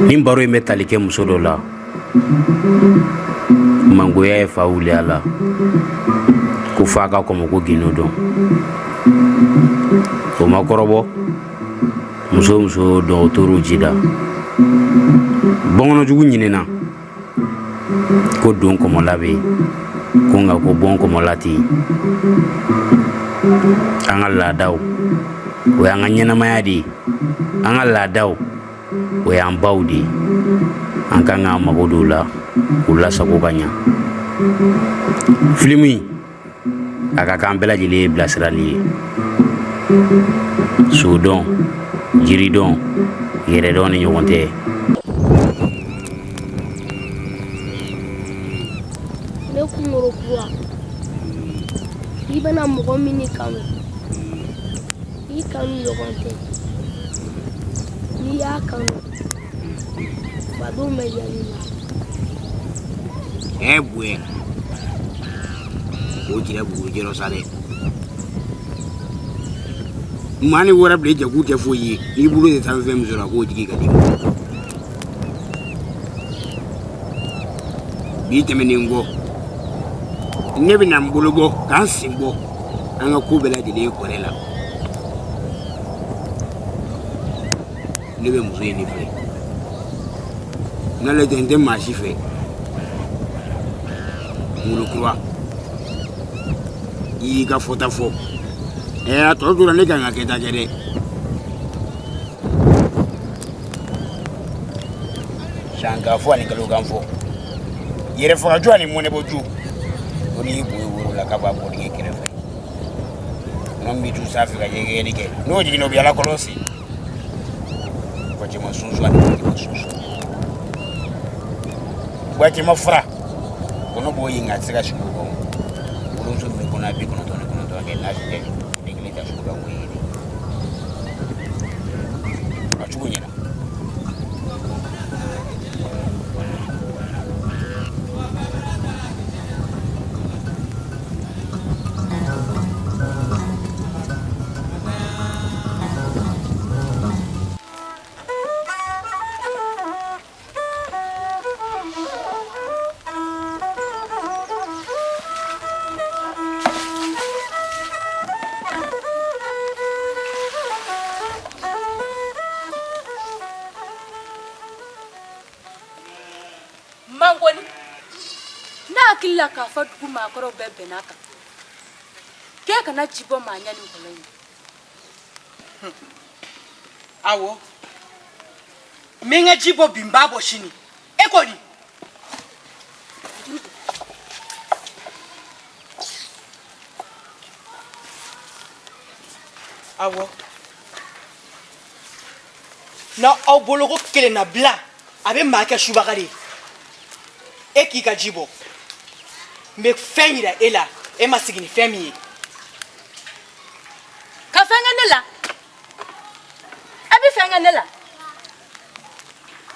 Nin baro in bɛ tali kɛ muso dɔ la, mangoya ye fa wuli a la ko f'a ka kɔmɔko gindo dɔn. O ma kɔrɔbɔ, muso muso dɔn, o tor'o ji da. Bɔnkɔnɔjugu ɲinɛna ko don kɔmɔla bɛ yen, ko nka ko bɔn kɔmɔla tɛ yen. An ka laadaw, o y'an ka ɲɛnamaya de ye. An ka laadaw, o y'an baw de ye. An kan k'an mago don u la k'u lasago ka ɲa. Filimu in, a ka kan bɛɛ lajɛlen ye bilasirali ye: sodɔn, jiridɔn, yɛrɛdɔn ni ɲɔgɔn tɛ. Ne kunkolo kura, i bɛna mɔgɔ min kanu, i kanu ɲɔgɔn tɛ. N'i y'a kanu, fadenw bɛ yɛlɛ i la. Ɛ bonya o jira bugu jɛrɔ sa dɛ. Maa ni wɛrɛ bila i jɛ k'u tɛ foyi ye, n'i bolo tɛ taa fɛn min sɔrɔ, a k'o jigi ka di. Bi tɛmɛnen kɔ, ne bɛna n bolo bɔ k'an sen bɔ an ka ko bɛɛ lajɛlen kɔrɛ la. Ne bɛ muso in de fɛ, n'ale tɛ, n tɛ maa si fɛ. Ŋolo kura, i y'i ka fɔta fɔ. Ɛ, a tɔ tora ne kan ka kɛta kɛ dɛ. San ka fɔ ani kalo kan fɔ, yɛrɛfagaju ani mɔnɛbɔju ko n'i bo ye woro la k'a b'a bɔ dingɛ kɛrɛfɛ, kɔnɔ min bɛ tu sanfɛ ka yɛgɛyɛgɛli kɛ, n'o jiginna, o bɛ ala kɔlɔsi. Gwacɛma sunsun ani gwacɛma sunsun, gwacɛma fara, kɔnɔ b'o yen, nka a tɛ se ka sigi o kan. Wolomuso min bɛ kɔnɔ 99 kɛ, n'a si tɛ den kelen ta sugu dɔn, k'o ye de a cogo ɲɛna. Mangoni, ne hakili la k'a fɔ dugu maakɔrɔw bɛɛ bɛnna a kan k'e kana ji bɔ maa ɲɛ nin kɔlɔn in na. Awɔ, n bɛ n ka ji bɔ bi, n b'a bɔ sini. E ko di? Awɔ, n'aw bolo ko kelennabila a bɛ maa kɛ subaga de ye, e k'i ka ji bɔ, n bɛ fɛn yira e la, e ma sigi ni fɛn min ye. Ka fɛn kɛ ne la? A bɛ fɛn kɛ ne la?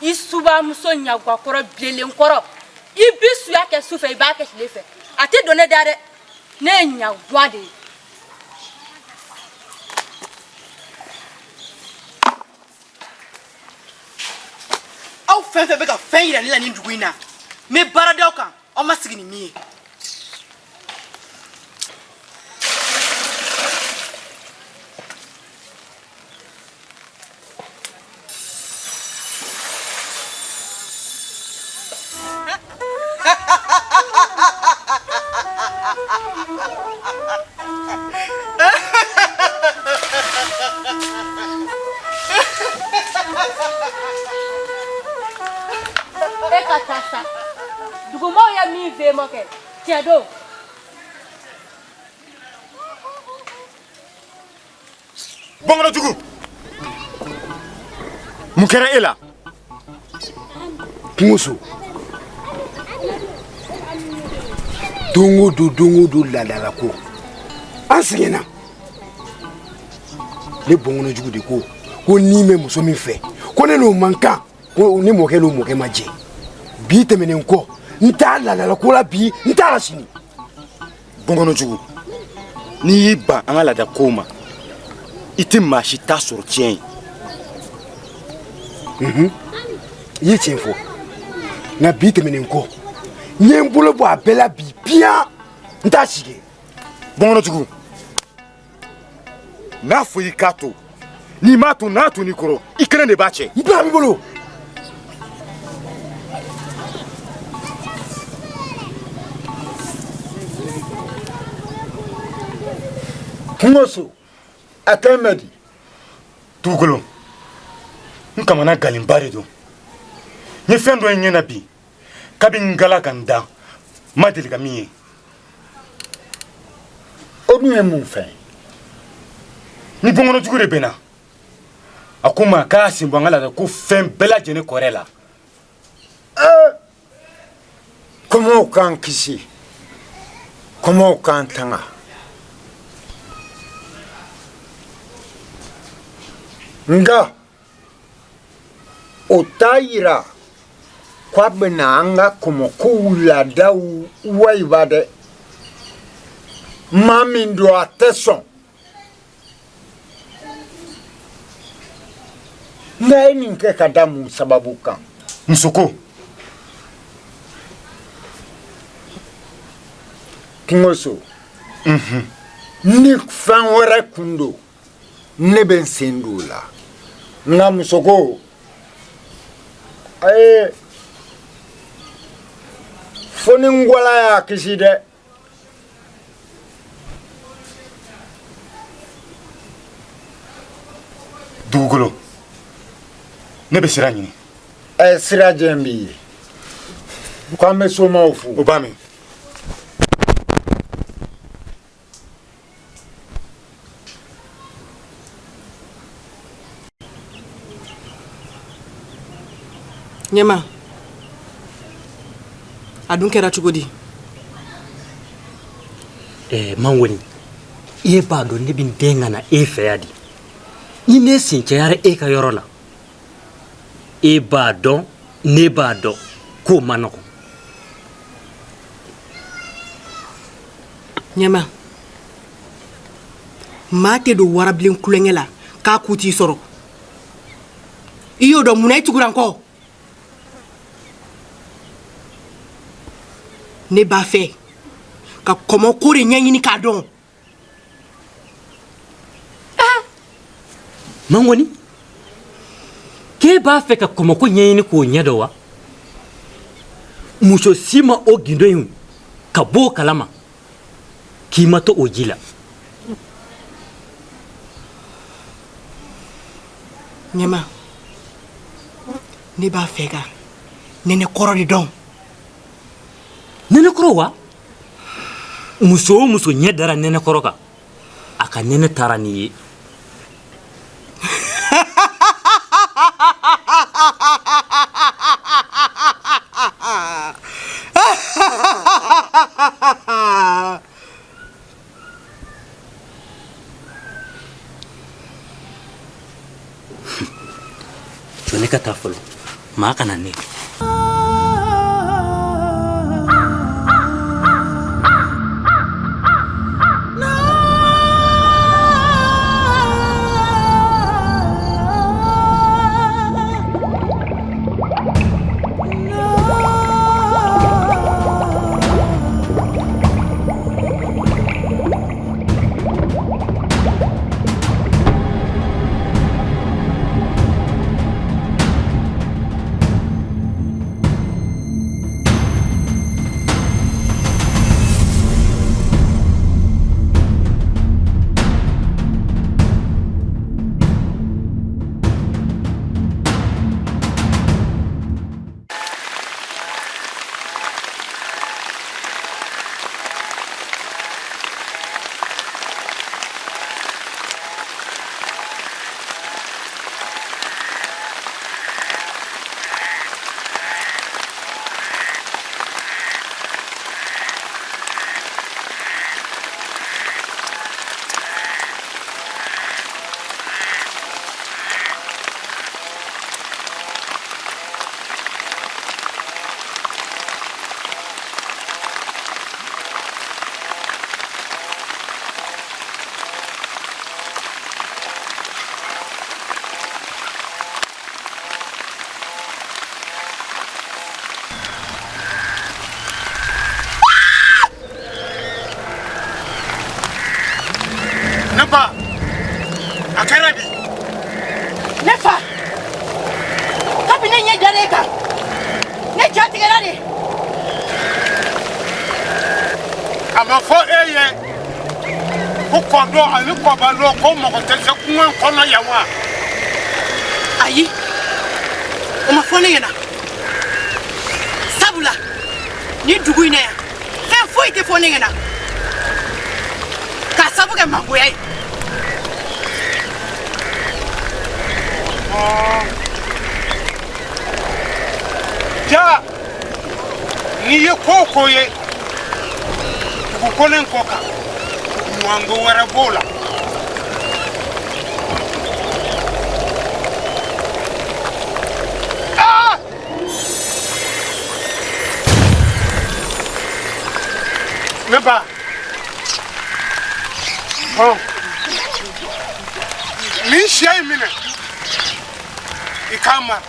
I subamuso ɲagakɔrɔ bilenlen kɔrɔ, i bi suya kɛ su fɛ, i b'a kɛ tile fɛ, a tɛ don ne da dɛ. Ne ye ɲagwa de ye. Aw fɛn fɛn bɛ ka fɛn yira ne la nin dugu in na, n bɛ baara d'aw kan, aw ma sigi ni min ye. E ka taa sa, dugumaaw ye min f'e ma kɛ, tiɲɛ don. Bɔnkɔnɔjugu, mun kɛra e la? Kungoso, don o don, don o don, laadala ko, an sɛgɛnna. Ne bɔnkɔnɔjugu de ko ko ni bɛ muso min fɛ, ko ne n'o man kan, ko ne mɔkɛ n'o mɔkɛ ma jɛ. Bi tɛmɛnen kɔ, n t'a laadala ko la bi, n t'a la sini. Bɔnkɔnɔjugu, n'i y'i ban an ka laada kow ma, I tɛ maa si ta sɔrɔ tiɲɛ ye. I ye tiɲɛ fɔ, nka bi tɛmɛnen kɔ n ye n bolo bɔ a bɛɛ la bi piyan, n t'a si kɛ. Bɔnkɔnɔjugu, n'a fɔ i k'a to, n'i m'a to, n'a to n'i kɔrɔ, i kelen de b'a cɛ. N bila b'i bolo. Kungoso, a kɛ mɛ di? Dugukolo, n kamana galenba de don. N ye fɛn dɔ ye n ɲɛ na bi, kabi n gala ka n da, n ma deli ka min ye. O dun ye mun fɛn ye? Ni bɔnkɔnɔjugu de bɛnna, a ko n ma k'a sen bɔ an ka laada ko fɛn bɛɛ lajɛlen kɔrɛ la. Kɔmɔw k'an kisi, kɔmɔw k'an tanga. Nka o t'a yira k'a bɛna an ka kɔmɔkow laadaw wayiba dɛ. Maa min don, a tɛ sɔn. Nka e nin kɛ ka da mun sababu kan? Musoko. Kungoso, ni fɛn wɛrɛ kun don, ne bɛ n sen don o la. Nka musoko, ee, fo ni n gwala y'a kisi dɛ. Dugukolo, ne bɛ sira ɲini. Ɛ, sira jɛn b'i ye. Ko an bɛ somaw fo. O b'a mɛn. Ɲɛma, a dun kɛra cogo di? Mangoni, e b'a dɔn ne bɛ n den ka na e fɛ yan de. Ni ne sen cayara e ka yɔrɔ la, e b'a dɔn, ne b'a dɔn k'o man nɔgɔn. Ɲɛma, maa tɛ don warabilen kulonkɛ la k'a ku t'i sɔrɔ. I y'o dɔn, munna i tugura n kɔ? Ne b'a fɛ ka kɔmɔko de ɲɛɲini k'a dɔn. Mangoni, k'e b'a fɛ ka kɔmɔko ɲɛɲini k'o ɲɛdɔn wa? Muso si ma o gindo in ka bɔ o kalama k'i ma to o ji la. Ɲɛma, ne b'a fɛ ka nɛnɛkɔrɔ de dɔn. Nɛnɛkɔrɔ wa? Muso o muso ɲɛ dara nɛnɛkɔrɔ kan, a ka nɛnɛ taara n'i ye. Jɔ ne ka taa fɔlɔ, maa kana ne. Ba, a kɛra di? Ne fa, kabini ne ɲɛ dara e kan, ne ja tigɛra de. A ma fɔ e ye ko kɔdɔ ani kɔbalɔ ko mɔgɔ tɛ se kungo in kɔnɔ yan wa? Ayi, o ma fɔ ne ɲɛna, sabula nin dugu in na yan, fɛn foyi tɛ fɔ ne ɲɛna k'a sabu kɛ mangoya ye. Ja, n'i ye ko o ko ye dugukolo in kɔ kan, ɲumanko wɛrɛ b'o la. Ah! Ne ba, hɔn, nin sɛ in minɛ, i k'a mara.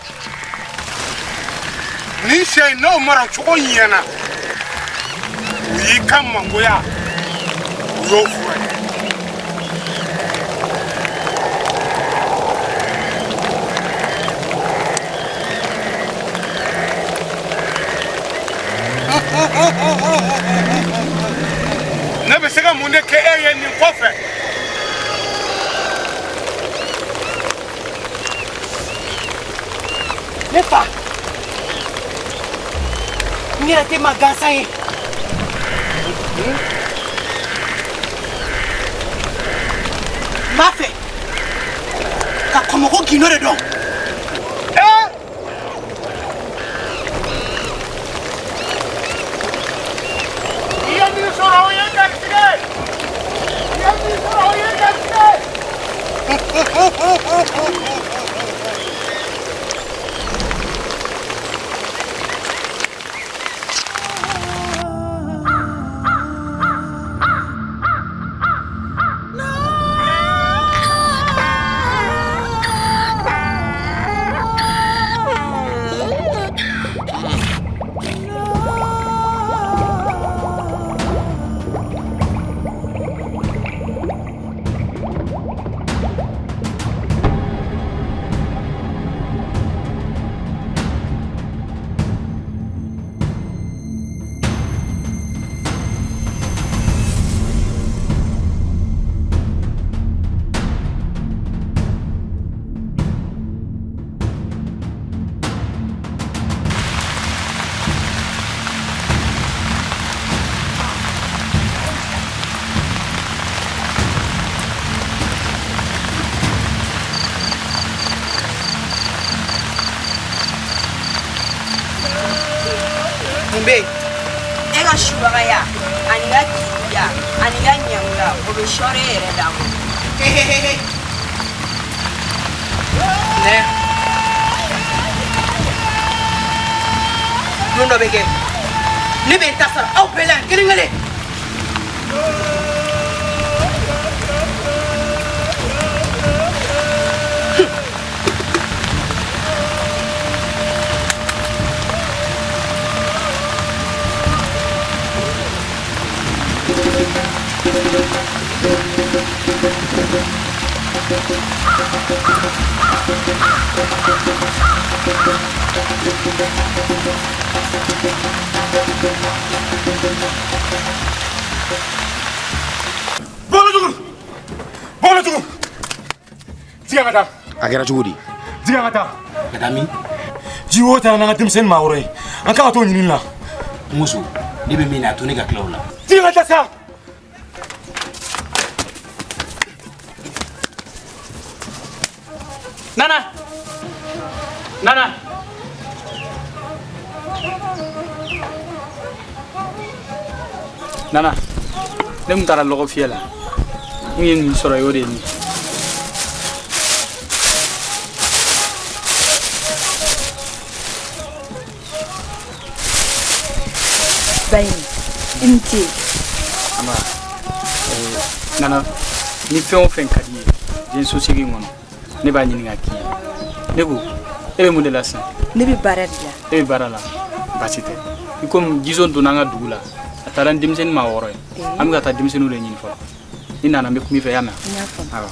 Nin sɛ in, n'o mara cogo ɲɛna, o y'i ka mangoya, o y'o fura ye. Ne bɛ se ka mun de kɛ e ye nin kɔfɛ? Ne fa, n yɛrɛ tɛ maa gansan ye. N b'a fɛ ka kɔmɔko gindo de dɔn. I ye min sɔrɔ, o ye garijɛgɛ ye. I ye min sɔrɔ, o ye garijɛgɛ ye. Mun bɛ yen? E ka subagaya ani ka keguya ani ka ɲangoya, o bɛ sɔɔri e yɛrɛ da kɔnɔ. Nɛ, don dɔ bɛ kɛ, ne bɛ n ta sara aw bɛɛ la yan kelen kelen. Bɔlɔjugu! Bɔlɔjugu! Jigin an ka taa. A kɛra cogo di? Jigin an ka taa. Ka taa min? Ji wo taara n'an ka denmisɛnnin maa wɔɔrɔ ye. An kan ka t'o ɲini la. Muso, ne bɛ min na, a to ne ka tila o la. Jigin an ka taa sa. Nana! Nana! Nana, ne tun taara lɔgɔ fiyɛ la. N ye nin sɔrɔ, o de ye nin ye. Baɲi, i ni ce. Aba, Nana, ni fɛn o fɛn ka di i ye diɲɛ sosigi in kɔnɔ, ne b'a ɲini ka k'i ye. Ne ko, e bɛ mun de la sisan? Ne bɛ baara de la. E bɛ baara la, baasi tɛ. I komi Jison donna an ka dugu la, a taara ni denmisɛnnin maa 6 ye. An bɛ ka taa denmisɛnninw de ɲini fɔlɔ. Ni nana n bɛ kuma i fɛ, i y'a mɛn? N y'a faamu. Awɔ.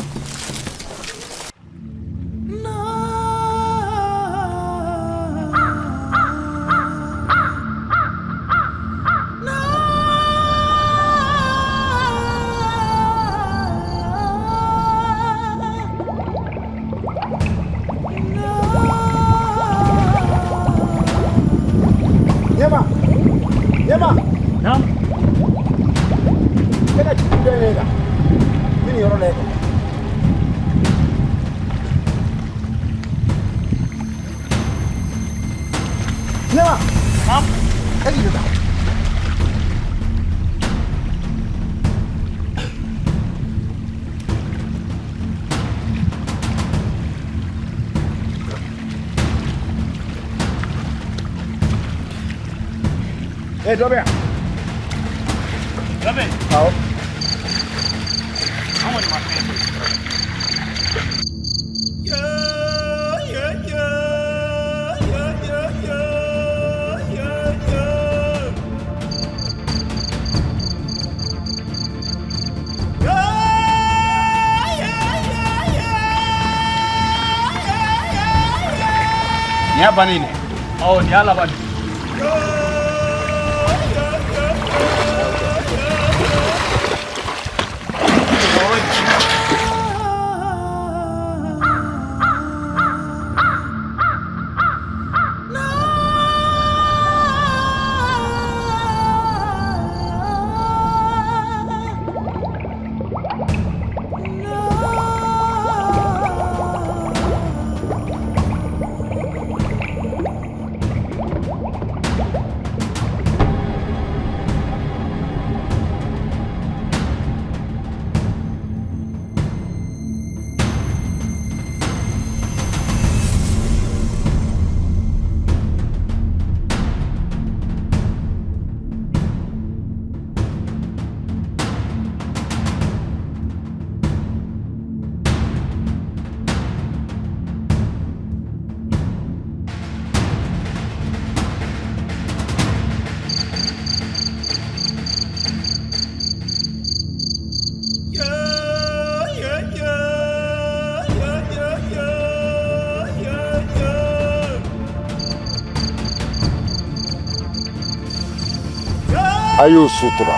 Ɲɛma, ɲɛma. Naam. E ka jigi dɔ ye kan. N bɛ nin yɔrɔ lajɛ. Ɲɛma. Naam. E k'i jɔ tan. Ee, dɔ bɛ yan. Dɔ bɛ yen? Awɔ. An kɔni ma fɛn ye. Nin y'a bannen dɛ. Awɔ, nin y'a laban de ye. A y'o sutura.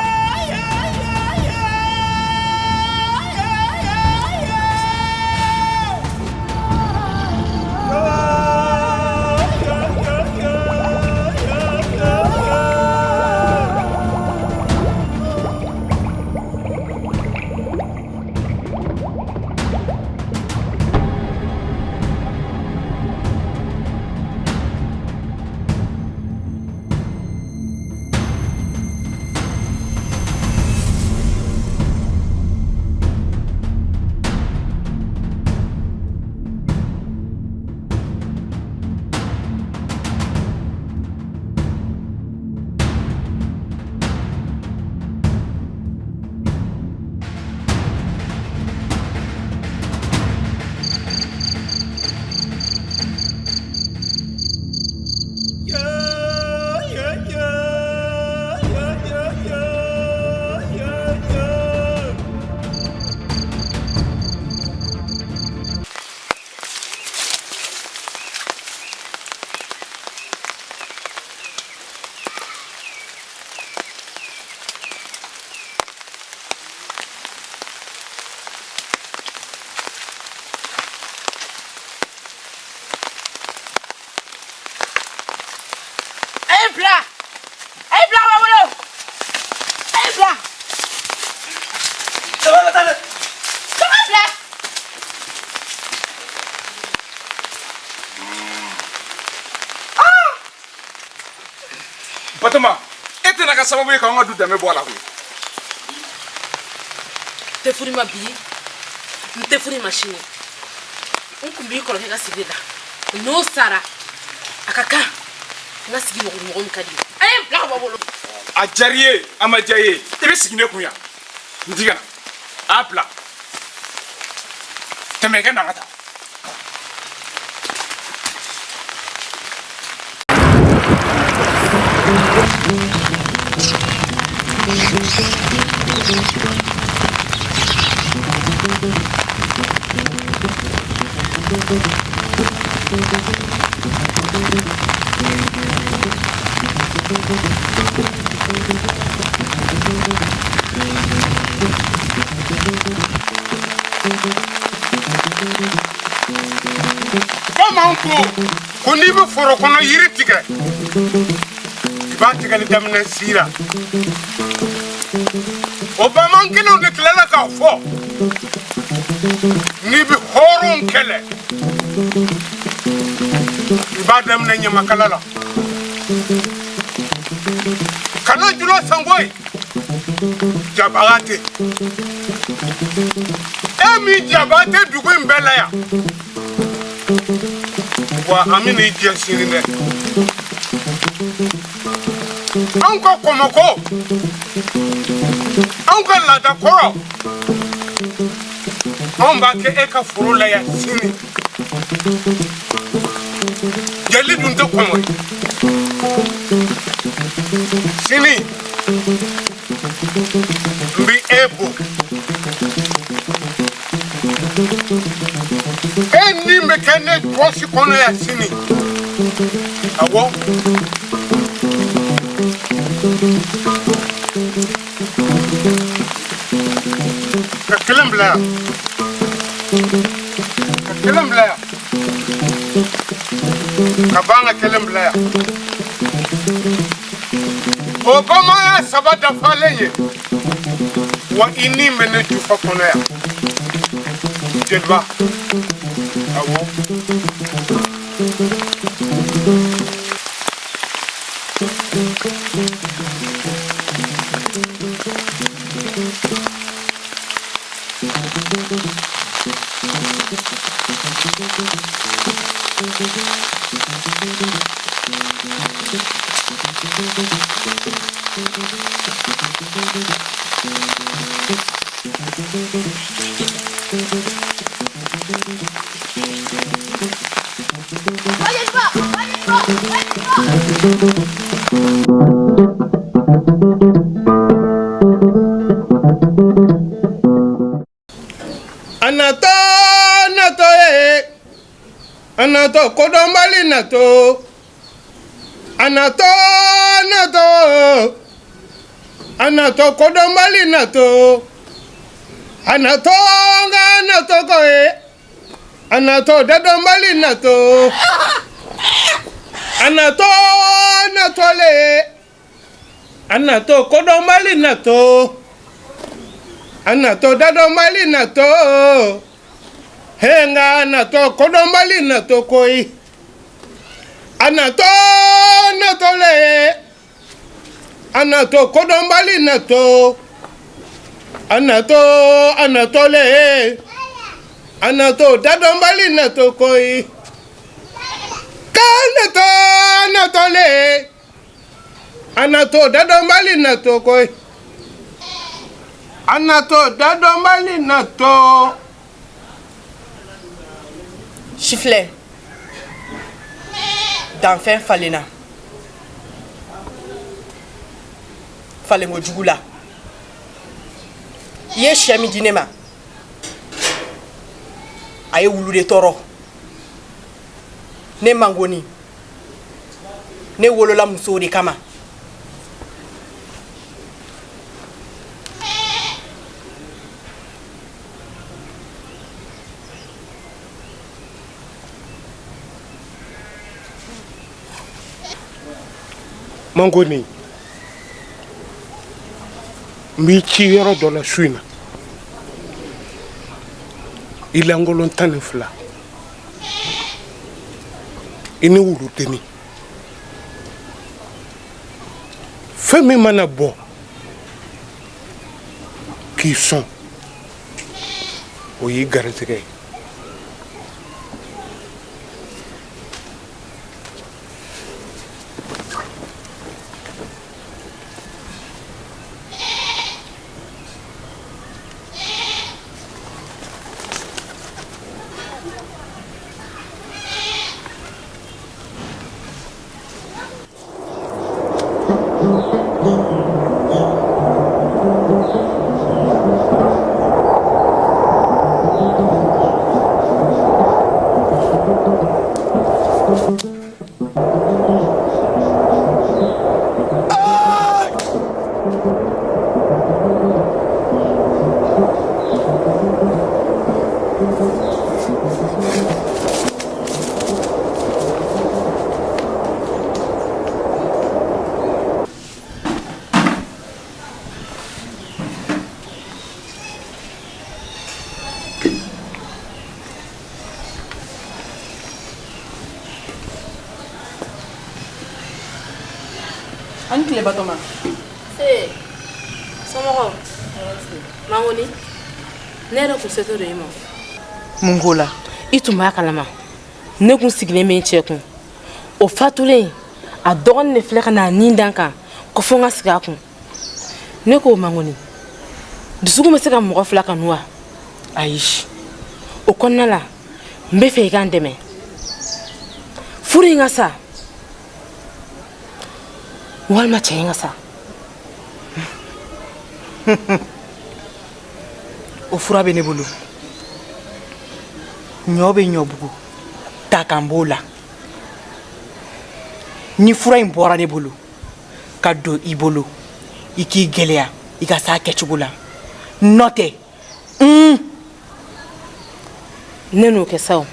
A ye bila, a ye bila ka bolo, a ye bila. Saba ka taa dɛ. Saba bila. Batoma, e tɛna kɛ sababu ye k'anw ka du danbe bɔ a la koyi. N tɛ furu ma bi, n tɛ furu ma sini. N kun b'i kɔrɔkɛ ka sigi la, n'o sara a ka kan n ka sigi mɔgɔ mɔgɔ min ka di ye. A ye n bila ka bɔ bolo. A diyara i ye, a ma diya i ye, i bɛ sigi ne kun yan. N ti ka na. A bila. Tɛmɛ i ka na an ka taa. Bamananw ko ko n'i bɛ foro kɔnɔ yiri tigɛ, i b'a tigɛli daminɛ si la. O bamanan kelenw de tilala k'a fɔ n'i bɛ hɔrɔn kɛlɛ, i b'a daminɛ ɲamakala la. Kana jula sango ye jabaga tɛ e min jaba tɛ dugu in bɛɛ la yan, wa an bɛn'i jɛ sini dɛ. Anw ka kɔmɔko, anw ka laada kɔrɔ, anw b'a kɛ e ka foro la yan sini. Jeli dun tɛ kɔmɔ ye sini. N bɛ e bon, e ni bɛ kɛ ne pɔsi kɔnɔ yan sini. Awɔ, ka kelen bila yan, ka kelen bila yan, ka ban ka kelen bila yan. O bamananya saba dafalen ye wa i ni bɛ ne jufa kɔnɔ yan, jeliba. Awɔ. A natɔ natɔ ye, a natɔ kodɔnbali natɔ, a natɔ natɔ, a natɔ kodɔnbali natɔ, a natɔ nka natɔ kɔ ye, a natɔ dadɔnbali natɔ, a natɔ natɔ le, a natɔ kodɔnbali natɔ, a natɔ dadɔnbali natɔ, he nka a natɔ kodɔnbali natɔ koyi, a natɔ natɔ le, a natɔ kodɔnbali natɔ, a natɔ a natɔ le, a natɔ dadɔnbali natɔ koyi, k'a natɔ natɔ le, a natɔ dadɔnbali natɔ koyi, a natɔ dadɔnbali natɔ. Sifilɛ, danfɛn falenna falenko jugu la. I ye sɛ min di ne ma, a ye wulu de tɔɔrɔ. Ne mangoni, ne wolola musow de kama. Mangoni, n b'i ci yɔrɔ dɔ la su in na. I lankolon 12, i ni wuludennin, fɛn min mana bɔ k'i sɔn, o y'i garisɛgɛ ye. A ni tile Batɔma. Se, somɔgɔw? Mangoni, ne yɛrɛ kun setɔ don i ma. Mun ko la? I tun b'a kalama. Ne kun sigilen bɛ n cɛ kun. O fatulen, a dɔgɔnin de filɛ ka n'a nin da n kan ko fo n ka sigi a kun. Ne ko Mangoni, dusukun bɛ se ka mɔgɔ fila kanu wa? Ayi. O kɔnɔna la, n bɛ fɛ i ka n dɛmɛ. Furu in ka sa walima cɛ in ka sa. O fura bɛ ne bolo. Ɲɔ bɛ ɲɔbugu, takan b'o la. Ni fura in bɔra ne bolo ka don i bolo, i k'i gɛlɛya i ka s'a kɛcogo la. N'o tɛ, un. Ne n'o kɛ sa o.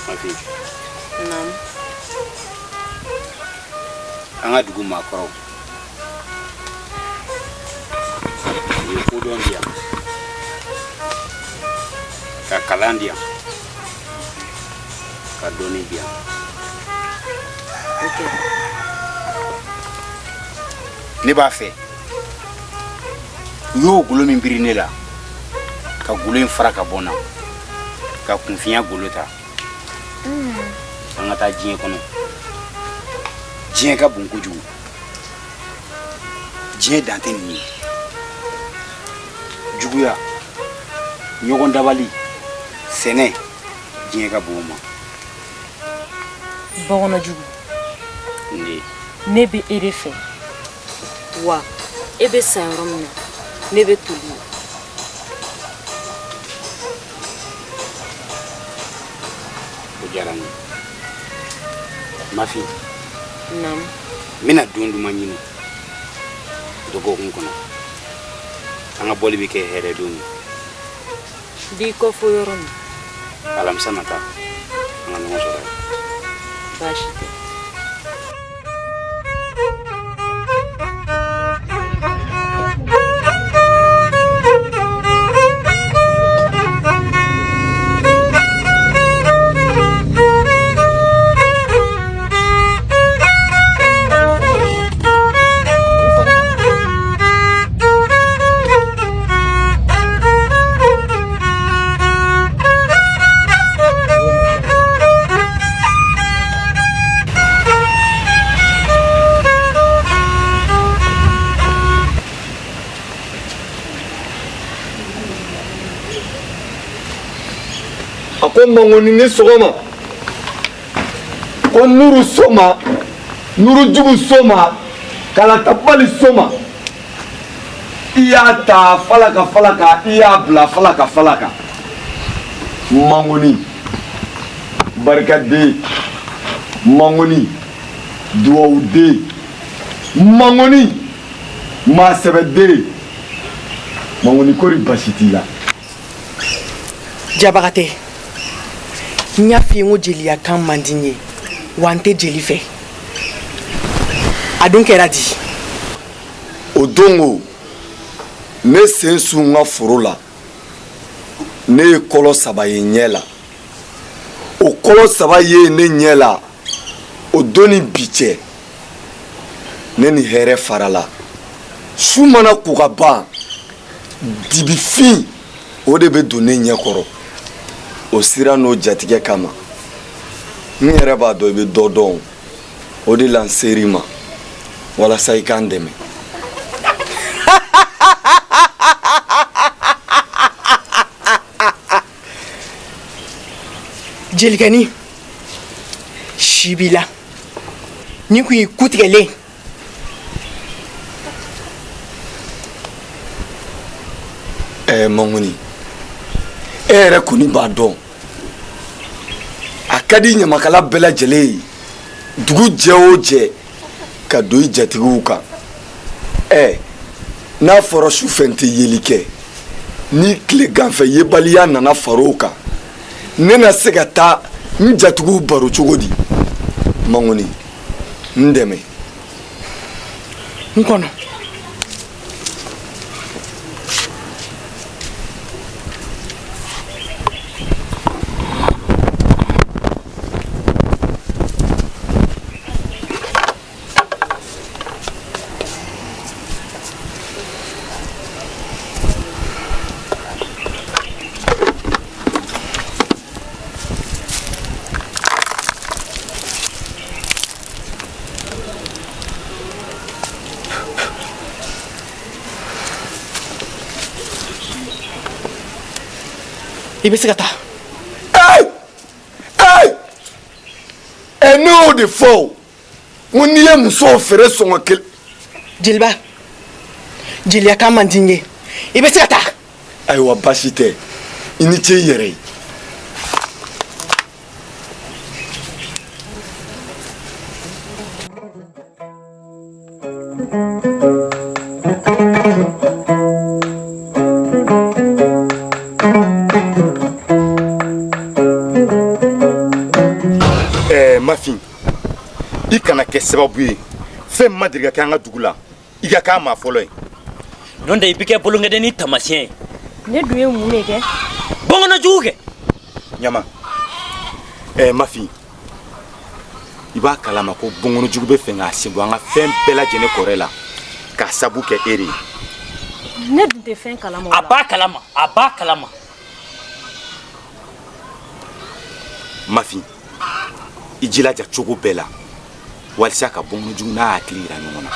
Mafin. Naamu. An ka dugu maakɔrɔw u ye kodɔn di yan ka kalan di yan ka dɔnni di yan ne b'a fɛ u y'o golo min biri ne la ka golo in fara ka bɔ n na ka kunfinya golo ta an ka taa diɲɛ kɔnɔ diɲɛ ka bon kojugu diɲɛ dan tɛ nin ye juguya ɲɔgɔn dabali sɛnɛ diɲɛ ka bon o ma Bɔkɔnɔjugu ne ne bɛ e de fɛ wa e bɛ sa yɔrɔ min na ne bɛ toli yen. O diyara n ye mafin. Naamu. N bɛna don duman ɲini dɔgɔkun kɔnɔ an ka bɔli bɛ kɛ hɛrɛ don ye. N b'i kɔ fo yɔrɔ min. Alamisa nata an ka ɲɔgɔn sɔrɔ yen. Baasi tɛ. A ko Mangoni ni sɔgɔma ko nuru soma nurujugu soma kalatabali soma i y'a ta falaka falaka i y'a bila falaka falaka Mangoni barikaden Mangoni duwawuden Mangoni maasɛbɛden Mangoni kori basi t'i la. Jabagatɛ, n y'a f'i ye n ko jeliya kan man di n ye wa n tɛ jeli fɛ. A dun kɛra di? O don ko ne sen sun n ka foro la, ne ye kɔlɔ saba ye ɲɛ la. O kɔlɔ saba ye ne ɲɛ la, o don ni bi cɛ ne ni hɛrɛ farala. Su mana ko ka ban, dibifin o de bɛ don ne ɲɛ kɔrɔ. O sira n'o jatigɛ kama, n yɛrɛ b'a dɔn i bɛ dɔ dɔn, o de la n ser'i ma walasa i k'an dɛmɛ. Jelikɛnin, si b'i la nin kun y'i kutigɛlen. Ɛɛ Mangoni, e yɛrɛ kɔni b'a dɔn a ka di ɲamakala bɛɛ lajɛlen ye dugu jɛ o jɛ ka don i jatigiw kan. Ɛ n'a fɔra su fɛ n tɛ yeli kɛ, ni tileganfɛ yebaliya nana far'o kan, ne na se ka taa n jatigiw baro cogo di? Mangoni, n dɛmɛ. N kɔnɔ. I bɛ se ka taa. Ɛ, ne y'o de fɔ o, n ko n'i ye musow feere sɔngɔ kelen. Jeliba, jeliya kan man di n ye, i bɛ se ka taa. Ayiwa, baasi tɛ, i ni ce i yɛrɛ ye. Ɛɛ Mafin, i kana kɛ sababu ye fɛn ma deli ka kɛ an ka dugu la, i ka k'a maa fɔlɔ ye. N'o tɛ, i bɛ kɛ bolonkɛden taamasiyɛn ye. Ne dun ye mun de kɛ? Bɔnkɔnɔ jugu kɛ. Ɲama, ɛɛ Mafin, i b'a kalama ko bɔnkɔnɔ jugu bɛ fɛ k'a sen bɔ an ka fɛn bɛɛ lajɛlen kɔrɛ la k'a sabu kɛ e de ye. Ne dun tɛ fɛn kalama o la. A b'a kalama, a b'a kalama. Mafin, i jilaja cogo bɛɛ la walisa ka bɔnkɔnɔ jugu n'a hakili yira ɲɔgɔn na,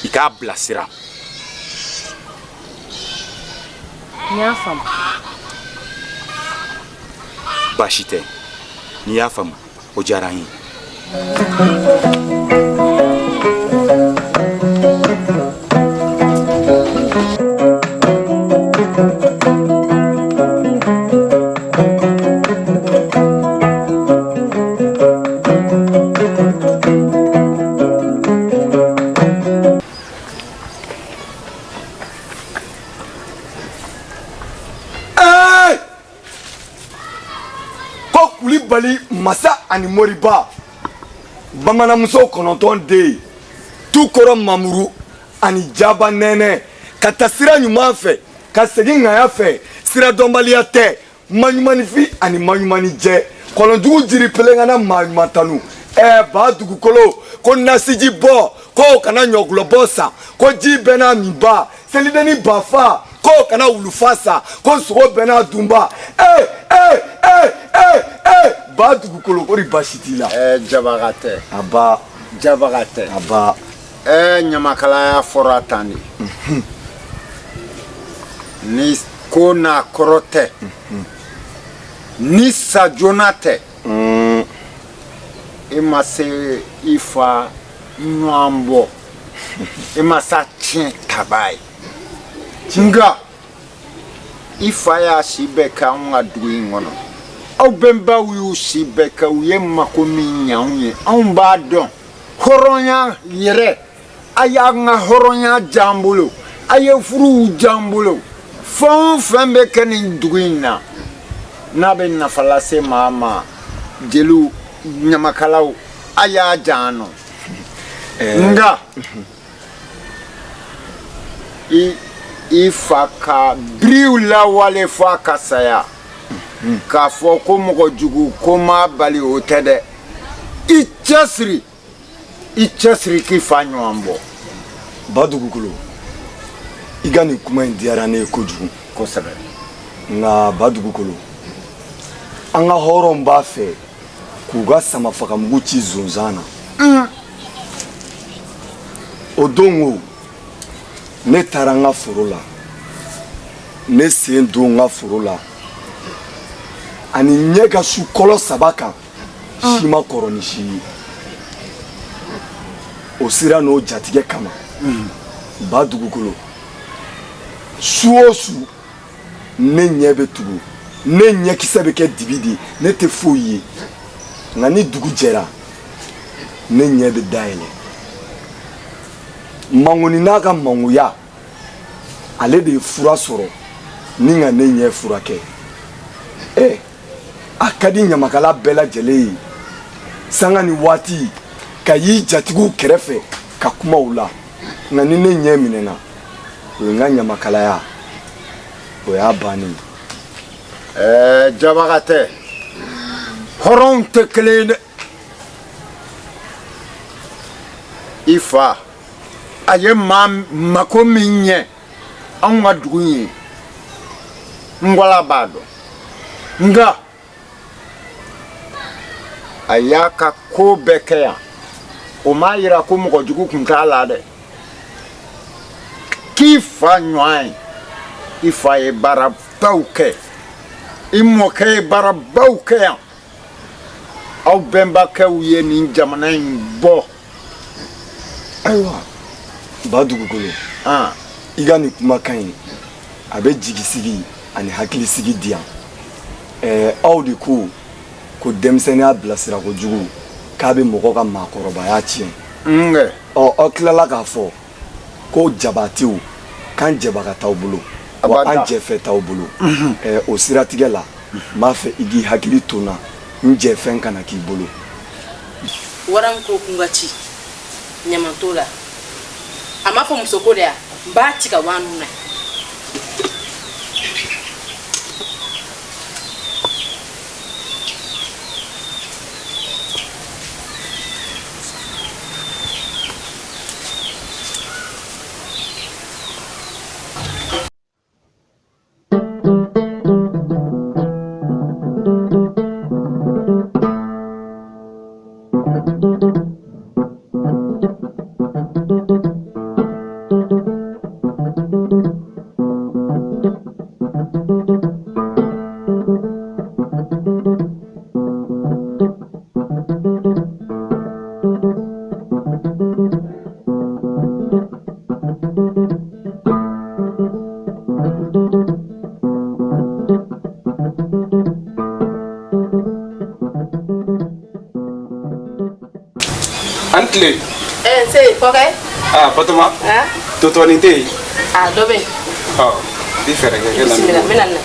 i k'a bilasira. N y'a faamu. Baasi tɛ, n'i y'a faamu, o diyara an ye. Ko Kulibali masa ani moriba, bamananmuso 9 den ye, tu kɔrɔ mamuru ani jaba nɛnɛ, ka taa sira ɲuman fɛ ka segin ŋaya fɛ, sira dɔnbaliya tɛ, maɲumanifin ani maɲumanijɛ, kɔlɔnjugu jiri pelenkana, maa ɲuman tanu. Ɛɛ, ba dugukolo ko nasiji bɔ, k'o kana ɲɔgulɔ bɔ san, ko ji bɛɛ n'a minba, selidenni ba fa, k'o kana wulufa san, ko sogo bɛɛ n'a dunba. Ee ee ee ee ee, ba dugukolo, ko de baasi t'i la? Ɛɛ, jabaga tɛ. A ba. Jabaga tɛ. A ba. Ɛɛ, ɲamakalaya fɔra tan de. Ni ko n'a kɔrɔ tɛ, ni sa joona tɛ, i ma se i fa ɲɔgɔn bɔ, i ma sa tiɲɛ taba ye. Nka i fa y'a si bɛɛ kɛ anw ka dugu in kɔnɔ, aw bɛnbaw y'u si bɛɛ kɛ, u ye mako min ɲɛ anw ye, anw b'a dɔn. Hɔrɔnya yɛrɛ, a y'an ka hɔrɔnya diya an bolo, a ye furuw diya an bolo. Fɛn o fɛn bɛ kɛ nin dugu in na, n'a bɛ nafa lase maa ma, jeliw, ɲamakalaw, a y'a diya an nɔ. Nka i fa ka biriw lawale fo a ka saya, k'a fɔ ko mɔgɔ jugu ko m'a bali, o tɛ dɛ. I cɛsiri, i cɛsiri k'i fa ɲɔgɔn bɔ. Ba dugukolo, i ka nin kuma in diyara ne ye kojugu. Kosɛbɛ. Nka ba dugukolo, an ka hɔrɔnw b'a fɛ k'u ka samafagamugu ci zonzan na. O don ko ne taara n ka foro la, ne sen don n ka foro la ani ɲɛ ka su kɔlɔ 3 kan, si ma kɔrɔ ni si ye. O sira n'o jatigɛ kama, ba dugukolo, su o su ne ɲɛ bɛ tugu, ne ɲɛkisɛ bɛ kɛ dibi de ye, ne tɛ foyi ye. Nka ni dugu jɛra, ne ɲɛ bɛ dayɛlɛ. Mangoni n'a ka mangoya, ale de ye fura sɔrɔ ni ka ne ɲɛ furakɛ. Ɛ, a ka di ɲamakala bɛɛ lajɛlen ye sanga ni waati. Ka y'i jatigiw kɛrɛfɛ ka kuma u la, nka ni ne ɲɛ minɛna, o ye n ka ɲamakalaya, o y'a bannen ye. Ɛɛ, Jabagatɛ, hɔrɔnw tɛ kelen ye dɛ. I fa a ye maa mako min ɲɛ anw ka dugu in ye, Ngwala b'a dɔn, nka a y'a ka ko bɛɛ kɛ yan, o m'a yira ko mɔgɔ jugu tun t'a la dɛ. K'i fa ɲɔgɔn ye, i fa ye baarabaw kɛ, i mɔkɛ ye baarabaw kɛ yan. Aw bɛnbakɛw ye nin jamana in bɔ. Ayiwa, ba dugukolo, i ka nin kumakan in, a bɛ jigisigi ani hakilisigi di yan. Ɛɛ, aw de ko ko denmisɛnninya bilasira kojugu k'a bɛ mɔgɔ ka maakɔrɔbaya tiɲɛ. Ɔ, aw tilala k'a fɔ ko jabatew k'an jɛbaga t'aw bolo, wa an jɛfɛ t'aw bolo. Ɛɛ, o siratigɛ la, n b'a fɛ i k'i hakili to n na, n jɛfɛn kana k'i bolo. Waran ko kun ka ci ɲama t'o la, a m'a fɔ muso ko de ya, n b'a ci ka bɔ a nun na. An tile. Nse kɔkɛ. Aa Batoma. Totɔnin tɛ yen. Aa dɔ bɛ yen. Ɔ i fɛɛrɛ kɛ kɛ na. Bisimila, n bɛna na.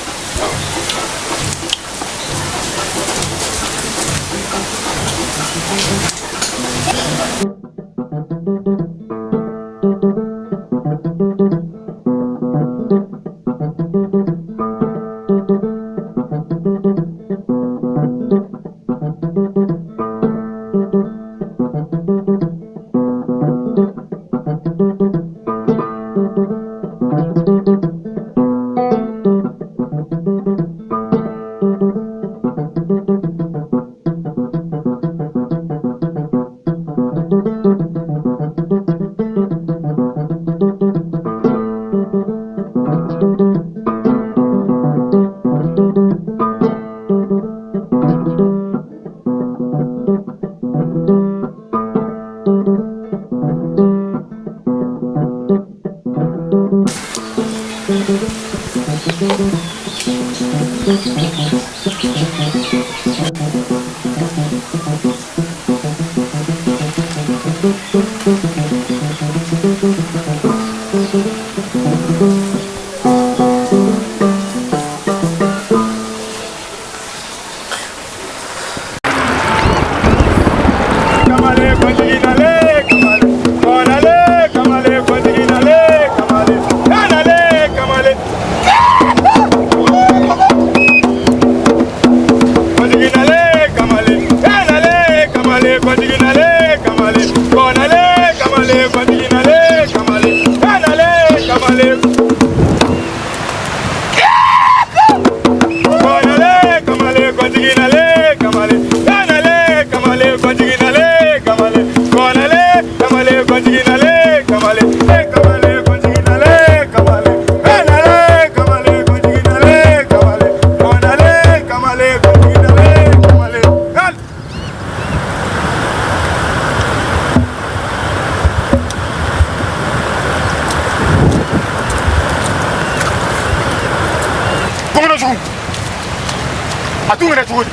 A dun kɛra cogo di?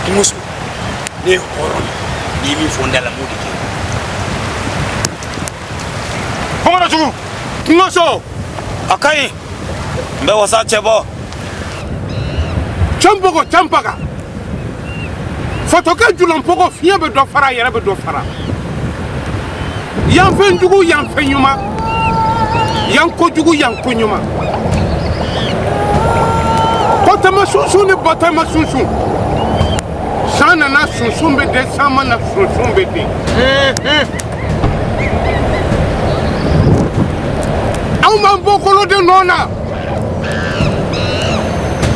Kungoso, ne ye hɔrɔn de ye, n'i ye min fɔ n da la n b'o de kɛ. Bamanan jugu, kungoso, a ka ɲi, n bɛ wasa cɛ bɔ. Cɛnpɔgɔ cɛnpaga, Fatɔkɛ julanpogo fiɲɛ bɛ dɔ fara a yɛrɛ bɛ dɔ fara. Yan fɛn jugu yan fɛn ɲuman. Yan kojugu yan ko ɲuman. Kɔtɛmɛ sunsun ni batɛmɛ sunsun. San nana sunsun bɛ den, san ma na sunsun bɛ den. Anw b'an bɔkolo de nɔ na.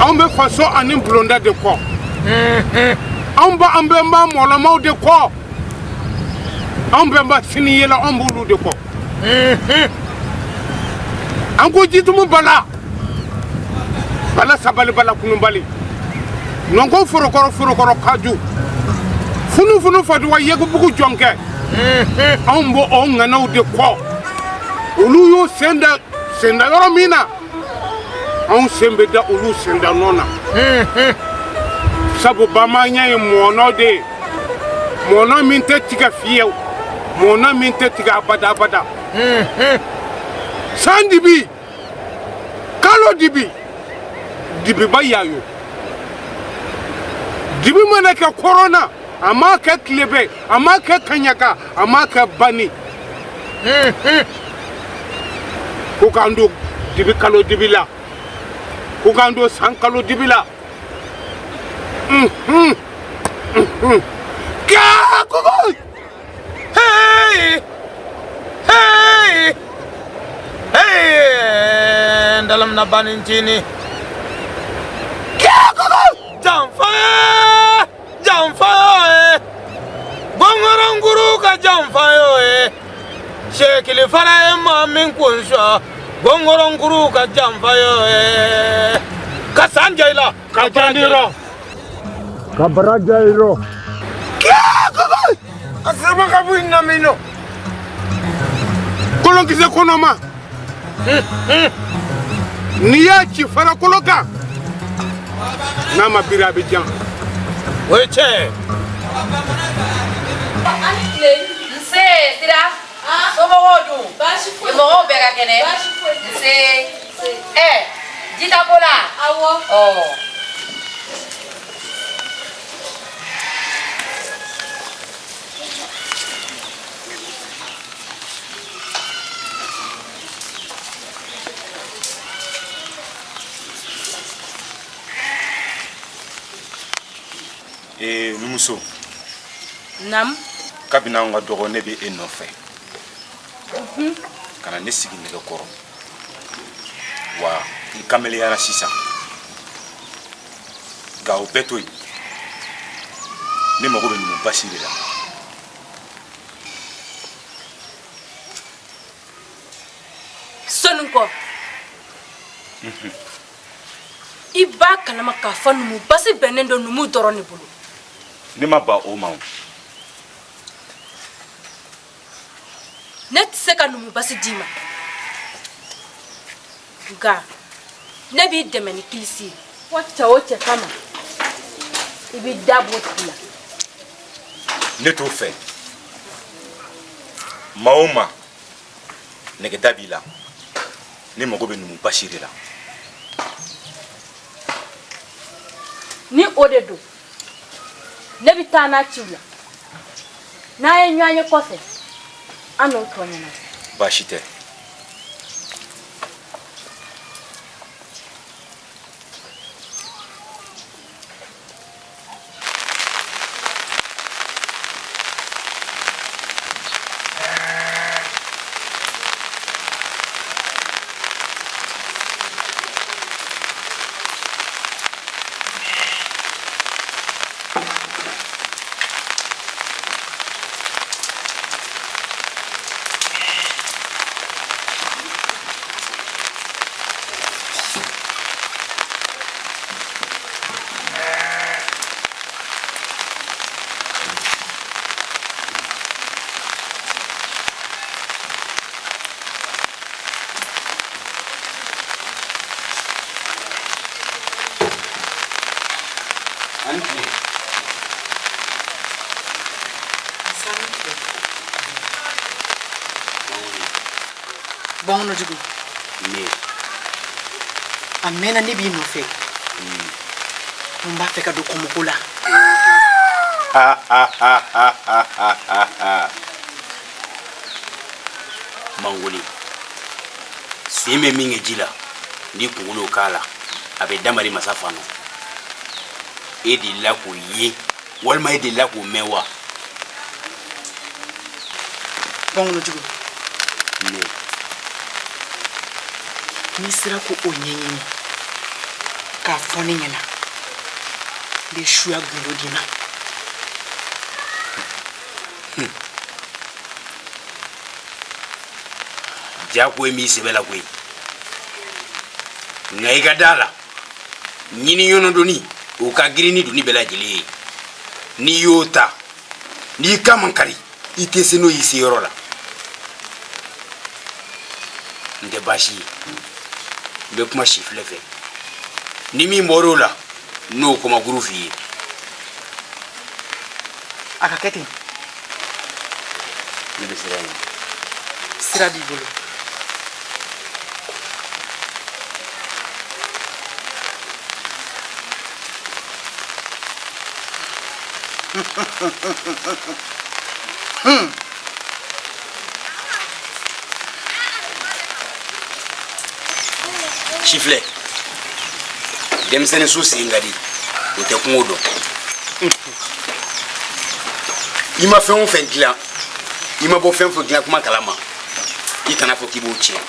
Anw bɛ faso ani bulonda de kɔ. Anw b'an bɛnba mɔlɔmaw de kɔ. Anw bɛnba sini yɛlɛ anw b'olu de kɔ. An ko jitumu bala. Bala sabali bala kunubali. Nɔnkɔn forokɔrɔ forokɔrɔ kaju. Funufunu faduwa yegubugu jɔnkɛ. Anw b'o o ŋanaw de kɔ. Olu y'u sen da senda yɔrɔ min na, anw sen bɛ da olu senda nɔ na. Sabu bamaanya ye mɔnɔ de ye. Mɔnɔ min tɛ tigɛ fiyewu, mɔnɔ min tɛ tigɛ abada abada. San dibi, kalo dibi, dibiba yayo. Dibi mana kɛ kɔrɔn na, a m'a kɛ tilebe, a m'a kɛ kaɲaka, a m'a kɛ bani. Ko k'an don dibi kalo dibi la, ko k'an don san kalo dibi la. Kaakuku! Hey! Hey! Hey! Ndalamna banintini. Kaakuku! Janfa! Janfa! Gongoronguru ka janfa yo e. Shekili fara ye maa min kun sɔ. Gongoronguru ka janfa yo e. Ka san ja i la. Ka jandirɔ. Ka bara ja i rɔ. Kaakuku! A sirama ka bɔ i namino. Kolonkisɛ kɔnɔma. N'i y'a ci farakolo kan, n'a ma biri a bɛ jan. O ye tiɲɛ ye. Nse Sira. Somɔgɔw dun? Baasi foyi. Mɔgɔw bɛɛ ka kɛnɛ? Baasi foyi. Nse. Ɛ jitako la? Awɔ. Ɔ. Ee numuso. Nam. Kabini anw ka dɔgɔ ne bɛ e nɔfɛ. Ka na ne sigi nɛgɛ kɔrɔ. Wa n kameleyara sisan. Nka o bɛɛ to yen. Ne mago bɛ numu basi de la. Sɔnni kɔ. I b'a kalama k'a fɔ numu basi bɛnnen don numu dɔrɔn de bolo. Ne ma ban o ma o. Ne tɛ se ka numu basi d'i ma. Nka ne b'i dɛmɛ ni kilisi ye. Fɔ cɛ o cɛ kama, i b'i da b'o tigi la. Ne t'o fɛ. Maa o maa, nɛgɛda b'i la. Ne mago bɛ numu basi de la. Ni o de don, ne bɛ taa n'a ciw la. N'an ye ɲɔgɔn ye kɔfɛ, an n'o tɔ ɲɛnabɔ. Baasi tɛ. Bɔnkɔnɔjugu. Ne. A mɛnna ne b'i nɔfɛ. N b'a fɛ ka don kɔmɔko la. Mangoni, sen bɛ min kɛ ji la, n'i kunkolo k'a la, a bɛ damari masa fa nɔ. E delila k'o ye walima e delila k'o mɛn wa? Bankɔnɔjugu, Ne n'i sera k'o ɲɛɲini k'a fɔ ne ɲɛna, n bɛ suya gundo d'i ma. Ja ko ye min sɛbɛ la koyi, nka i ka da la, ɲini ɲɔnɔ doni o ka girin ni doni bɛɛ lajɛlen ye. N'i y'o ta, n'i kan man kari, i tɛ se n'o y'i se yɔrɔ la. N tɛ baasi ye, n bɛ kuma sifilɛ fɛ. Ni min bɔr'o la, n'o kɔmakuru f'i ye. A ka kɛ ten. Ne bɛ sira ɲini. Sira b'i bolo. Sifilɛ, denmisɛnnin su sen ka di, o tɛ kungo dɔn. I ma fɛn o fɛn dilan, i ma bɔ fɛn o fɛn dilan kuma kalama, i kana fɔ k'i b'o tiɲɛ.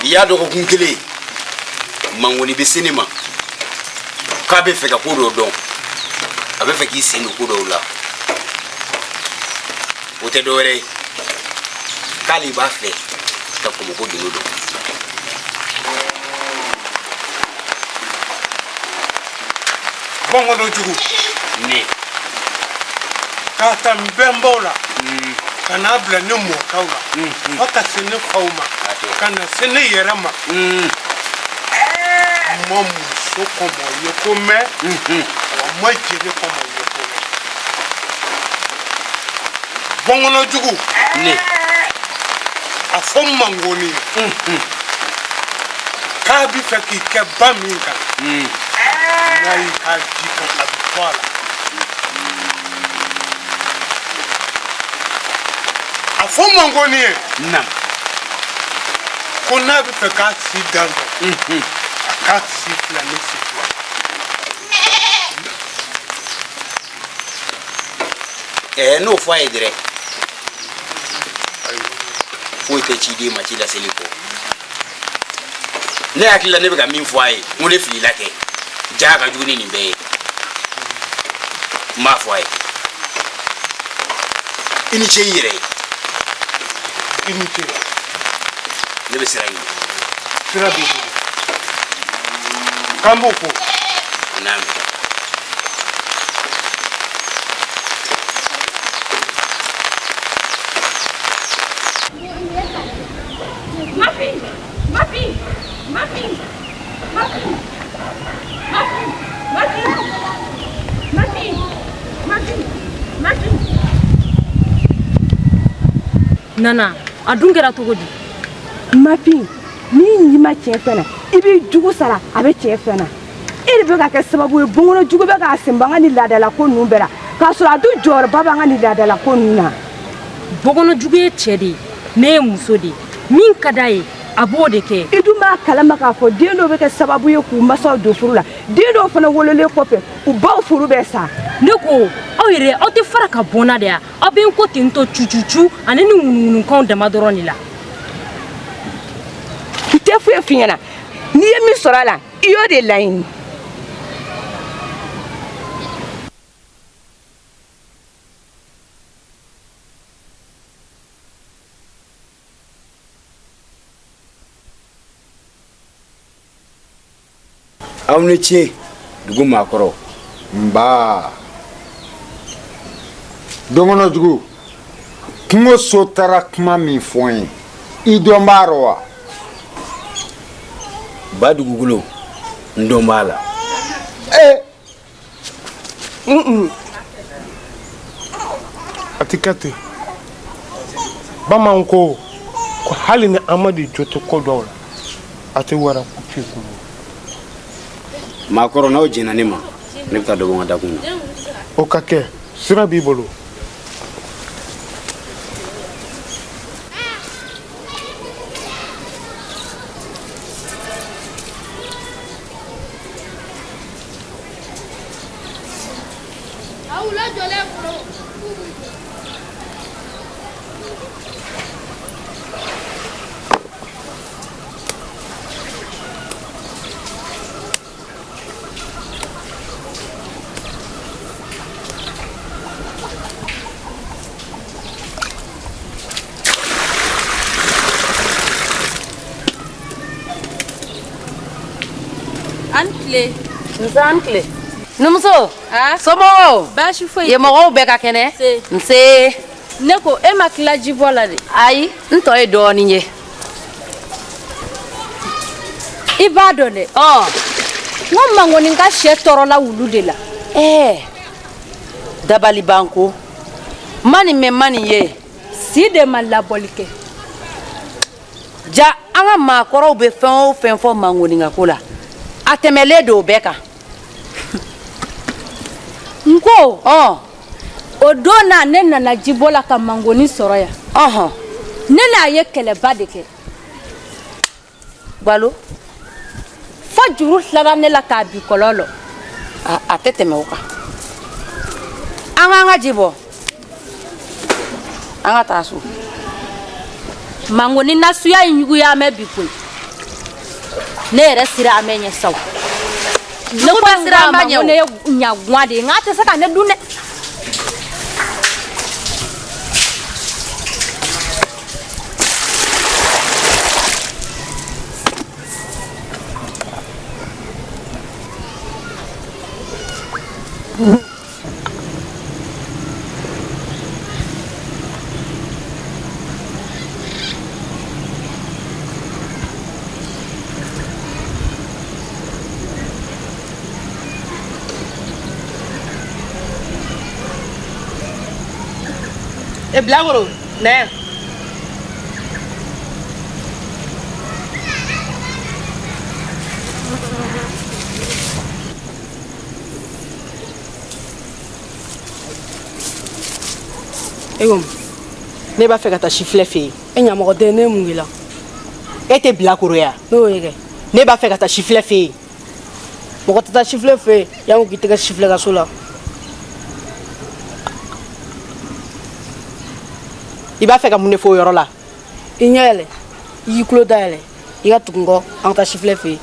I y'a dɔgɔkun kelen, Mangoni bɛ se ne ma k'a bɛ fɛ ka ko dɔ dɔn, a bɛ fɛ k'i sen don ko dɔw la. O tɛ dɔwɛrɛ ye, k'ale b'a fɛ ka kɔmɔko gindo dɔn. Bɔnkɔnɔjugu, Ne k'a ta n bɛnbaw la ka n'a bila ne mɔkɛw la fo ka se ne faw ma, ka na se ne yɛrɛ ma, n ma muso kɔmɔ ye ko mɛn, wa n ma jeli kɔmɔ ye ko mɛn. Bɔnkɔnɔjugu, Ne a fɔ Mangoni ye k'a bɛ fɛ k'i kɛ ba min kan, n'a y'i k'a ji kan, a bɛ to a la. A fɔ Mangoni ye Nam ko n'a bɛ fɛ k'a si dan dɔn, a k'a si fila ni si fila. Ɛɛ, n'o fɔ a ye dɛrɛ, foyi tɛ ciden ma ci laseli kɔ. Ne hakili la, ne bɛ ka min fɔ a ye, n ko ne filila kɛ ja ka jugu ni nin bɛɛ ye. N b'a fɔ a ye, i ni ce i yɛrɛ ye. I ni ce. Ne bɛ sira ɲini. Sira b'i bolo, k'an b'o fɔ. N'a mɛn. Mafin! Mafin! Mafin! Mafin! Mafin! Mafin! Mafin! Mafin! Mafin! Nana, a dun kɛra cogo di? Mafin, n'i ɲi ma tiɲɛ fɛn na, i b'i jugu sara, a bɛ tiɲɛ fɛn na. E de bɛ ka kɛ sababu ye, bɔnkɔnɔ jugu bɛ k'a sen bɔ an ka nin laadalako ninnu bɛɛ la, k'a sɔrɔ a dun jɔyɔrɔba b'an ka nin laadalako ninnu na. Bɔnkɔnɔ jugu ye cɛ de ye, ne ye muso de ye. Min ka d'a ye, a b'o de kɛ. I dun b'a kalama k'a fɔ den dɔw bɛ kɛ sababu ye k'u masaw don furu la, den dɔw fana wololen kɔfɛ, u baw furu bɛ sa. Ne ko, aw yɛrɛ, aw tɛ fara ka bɔ n na de ya? Aw bɛ n ko ten tɔ cucucu ani ni ŋunuŋunukanw dama dɔrɔn de la. N tɛ foyi f'i ɲɛna, n'i ye min sɔrɔ a la, i y'o de laɲini. Aw ni ce, dugu maakɔrɔ. Nba, donkɔnɔjugu, kungo so taara kuma min fɔ n ye, i dɔn b'a rɔ wa? Ba dugukolo, n dɔn b'a la. Ee! A tɛ kɛ ten. Bamananw ko ko hali ni Amadu jo tɛ ko dɔw la, a tɛ wɛrɛ ku ci kun. Maakɔrɔ, n'aw jɛnna ne ma. Ne bɛ taa dɔ bɔ n ka dakun na. O ka kɛ, sira b'i bolo. Aw lajɔlen kɔrɔ. An tile. Nse an tile. Numuso. Somɔgɔw. Baasi foyi. Yen mɔgɔw bɛɛ ka kɛnɛ. Nse. Nse. Ne ko e ma tila jibɔ la de. Ayi, n tɔ ye dɔɔnin ye. I b'a dɔn dɛ. Ɔn. N ko Mangoni ka sɛ tɔɔrɔla wulu de la. Ɛɛ dabalibanko. Ma nin mɛn ma nin ye. Si de ma labɔli kɛ. Ja an ka maakɔrɔw bɛ fɛn o fɛn fɔ Mangoni ka ko la, a tɛmɛlen don o bɛɛ kan. N ko. Ɔn. O don na ne nana jibɔ la ka Mangoni sɔrɔ yan. Ɔhɔn. Ne n'a ye kɛlɛba de kɛ. Balo. Fo juru tilara ne la k'a bi kɔlɔn lɔ. A tɛ tɛmɛ o kan. An k'an ka ji bɔ. An ka taa so. Mangoni nasuya in juguya mɛ bi koyi. Ne yɛrɛ sira a mɛn ɲɛ sa o. Ne Jugu ko bɛ siran an ba ɲɛ o. ne ye ɲaguwan de ye nka a tɛ se ka ne dun dɛ. E Bilakoro na yan. E ko ne b'a fɛ ka taa sifilɛ fɛ yen. E ɲamɔgɔden ne ye mun k'i la? E tɛ Bilakoro ye wa? Ne y'o ye kɛ. Ne b'a fɛ ka taa sifilɛ fɛ yen. Mɔgɔ tɛ taa sifilɛ fɛ yen yanni k'i tɛgɛ sifilɛ ka so la. I b'a fɛ ka mun de fɔ o yɔrɔ la? I ɲɛ yɛlɛ, i k'i tulo dayɛlɛ, i ka tugu n kɔ an ka taa sifilɛ fɛ yen.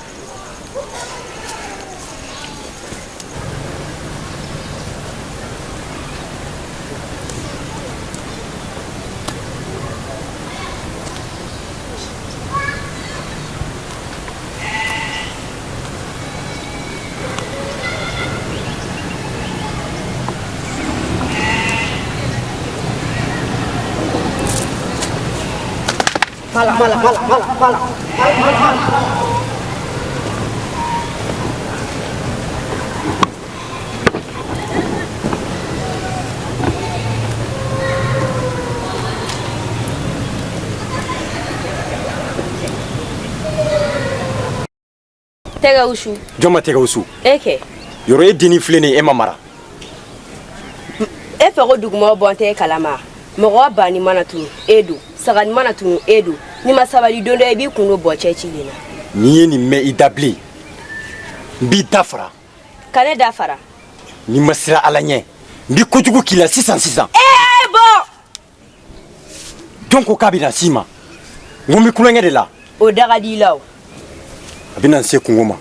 Mala, mala, mala, mala, mala. Tɛgɛ wusu. Jɔn ma tɛgɛ wusu? E kɛ. Yɔrɔ e dennin filɛ nin ye, e ma mara. E fɛ ko dugumɔgɔ bɔn tɛ e kalama. Mɔgɔ banni mana tunu e don, sagani mana tunu e don. N'i ma sabali don dɔ i b'i kun don bɔ cɛ cilen na. N'i ye nin mɛn i da bilen, n b'i da fara. Ka ne da fara. N'i ma siran Ala ɲɛ, n bɛ kojugu k'i la sisan sisan. Ee bɔ! Jɔn ko k'a bɛna s'i ma? N ko n bɛ tulonkɛ de la. O da ka di i la o. A bɛna n se kungo ma.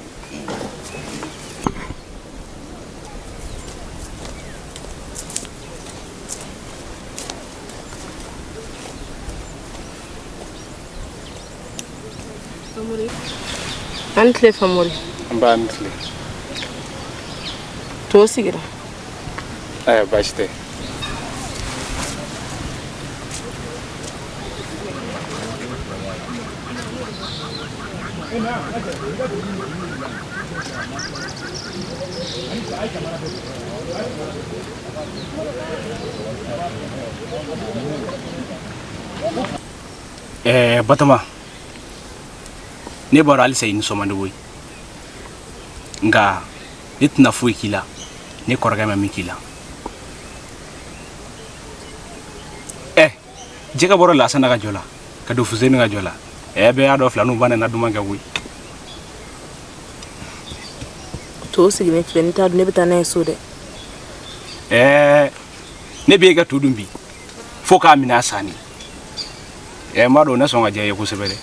An tile Famori. Nba ni tile. To sigira. Ayiwa baasi tɛ. Ɛɛ Batɔma, ne b'a dɔn halisa i nisɔn man di koyi, nka ne tɛna foyi k'i la Ne kɔrɔkɛ ma min k'i la. Ɛ, jɛgɛ bɔra Lasana ka jɔ la ka don Fuseni ka jɔ la. Ɛ, bɛɛ y'a dɔn filaninw ba nana duman kɛ koyi. To sigilen filɛ, n'i t'a dun, ne bɛ taa n'a ye so dɛ. Ɛɛ, ne b'e ka to dun bi fo k'a minɛ a sanni. Ɛ, n b'a dɔn o na sɔn ka diya i ye kosɛbɛ dɛ.